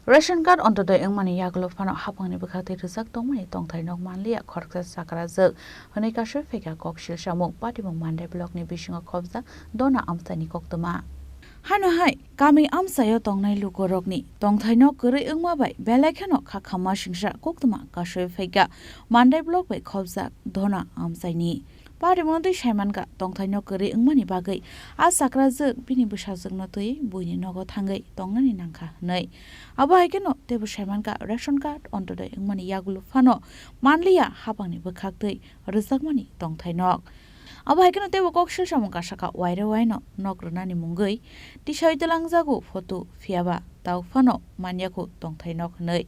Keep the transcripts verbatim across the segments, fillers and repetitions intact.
Ration card ontodoi wngmani yagulo phano haphangni bwkhaktwi rwjak tongmani tongthai nok manliya khoroksa sakrajwk hwnwi kasui phaikha kok silsamung. Patimung Mandai blockni bisingo khobjak Dona amchaini koktwma. Hano hai kami amchaio tongnai lukurokni tongthai nok kwrwi wngma bai belai kheno kha khamma singsa koktwma kasui phaikha Mandai block bai khobjak Dona amchaini. Parimung twi saimankha tongthai nok kwrwi wngmani bagwi a sakrajwk bini bwsajwkno twi buini nogo thangwi tongnani nangkha hwnwi. Abo hai kheno teibo saimankha ration card ontodoi wngmani yagulo phano manliya haphangni bwkhaktwi rwjakmani tongthai nok. Abo hai kheno teibo kok silsamung kasakha waire waino nok rwnani mungwi tisai twlangjago photo phiyaba tao phano manyakho tongthai nok hwnwi.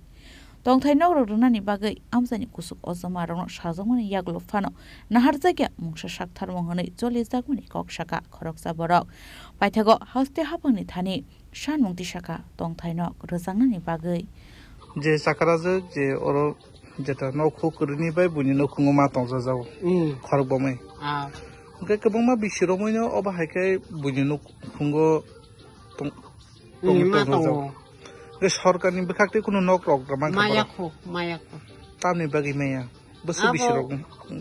Tongthai nokrok rwnani bagwi amchaini kusuk ojoma rokno sajakmani yagulo phano naharjakya mungsa saktharmung hwnwi cholijakmani kok sakha khoroksa borok. Paithago haste haphangni thani sanmung tisakha tongthai nok rwjaknani bagwi. Je sakrajwk je oro jeta nok huk kwrwini bai buini nukhungo ma tongjajago. Mm. Khorok bomwi. Ah. Hwnkhe kwbangma bisirokmoino obo hai khe buini nukhungo tong-, Mm, tong-, ma tongjak. Tongo. Hwnkhe sorkarni bwkhaktwi kunu nok rok da mankha borok. Maya kho, maya kho. Tamni bagwi maya? Bwswk Abo bisi rok,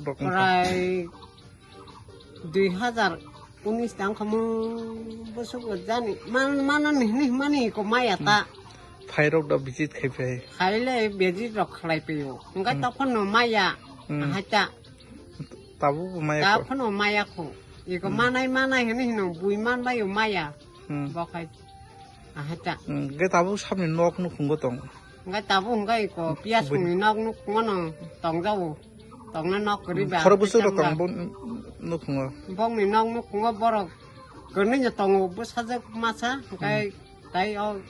rok wngkha? Prai dui hazar unis tang khamu bwswk jani man, manani hwnwi hwnmani ko maya ta. Hmm. Phairok da visit khai phai? Khaile visit rok khlai paio. Hwnkhe Hmm. tokhono maya, Hmm. ahai ta. Tabuk bo maya kho? Tokhono maya kho. Iko Hmm. manai, manai hwnwi hwno bui manbaio maya. Hmm. Bo khai. Ahata. Hmm, ge tabuk sabni nok nukhungo tong. Hwnkhe tabuk hwnkhe iko Hmm. piyas Bui- khungni nok nukhungo no tongjago. Tongna nok kwrwi Hmm, ba khorok bwswk rok tongba. Tong bo nukhungo? Bongni nok nukhungo borok kwrwino tongo bwsajwk masa, hwnkhe Hmm. tai o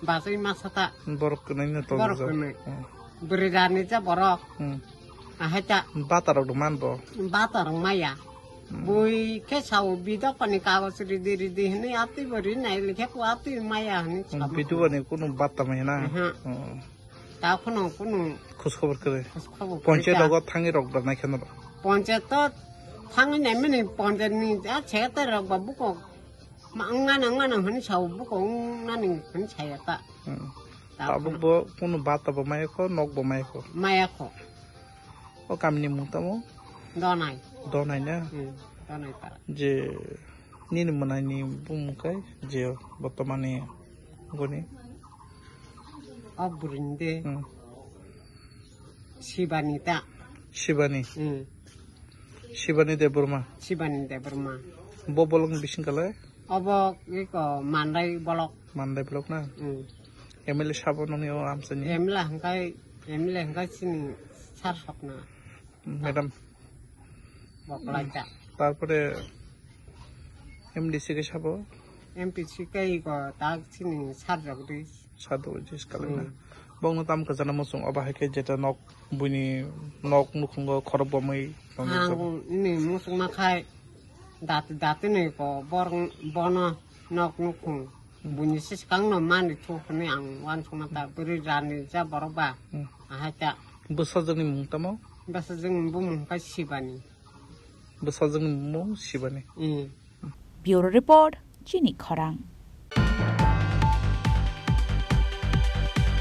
bachwi masa ta. Borok kwrwino tong Borok jak. Kwrwi. Hmm. Bwrwi rani ja borok. Hmm. Ahai ta. Bata rok do man bo? Bata rok maya. Hmm. Bui khe sao bidok pani kagoj ridi ridi hwnwi atwi bo rinai likhe ko atwi maya hwnwi Hmm, sao. Bidok pani kunu bata maya na? Aha. Hmm. Ta kheno kunu Khos khobor kwrwi. Khos khobor kwrwi Ponchayat ta. Logo thangwi rok da nai kheno. Ponchayat to thangwi nai mani ponchayat ni a secretary rok ba buko ma wngna wngna hwnwi sao buko wngnani hwnwi saya ta. Hmm. Ta Tabuk kheno. Bo kunu bata bo maya kho, nok bo maya kho. Maya kho. O kamini mung tamo? Donai. Donai na? Hmm, Donai para. Je nini mwnaini bumung kai je botomani goni? O burini de. Hmm. Sibani ta. Sibani? Hmm. Sibani Debbarma? Sibani Debbarma. Bo bolong bising kalai? Obo iko Mandai bolok. Mandai bolok na? Hmm. M L A sabo noni o amsani? M L A hwnkhe, M L A hwnkhe chini sar sokna. Madam. Boklai ta. Tarpore M D C khe sabo? M P C khe iko ta chini sar jogdi. Sado jis kalina. Hmm. Bongno tam kajana mosong oba hai khe jeta nok buini nok nukhungo khorok bomwi tongjak. Ang ni mosong ma khai dat, dat ni ko bor bono nok nukhung. Hmm. Buini siskang no mani thu hwnwi ang wansukma ta bwrwi rani ja borok ba. Hmm. Ahai ta. Bwsajwkni mung tamo? Bwsajwkni bumung khe Sibani. Bwsajwkni mung Sibani. Hmm. Bureau Report, Chini Khorang.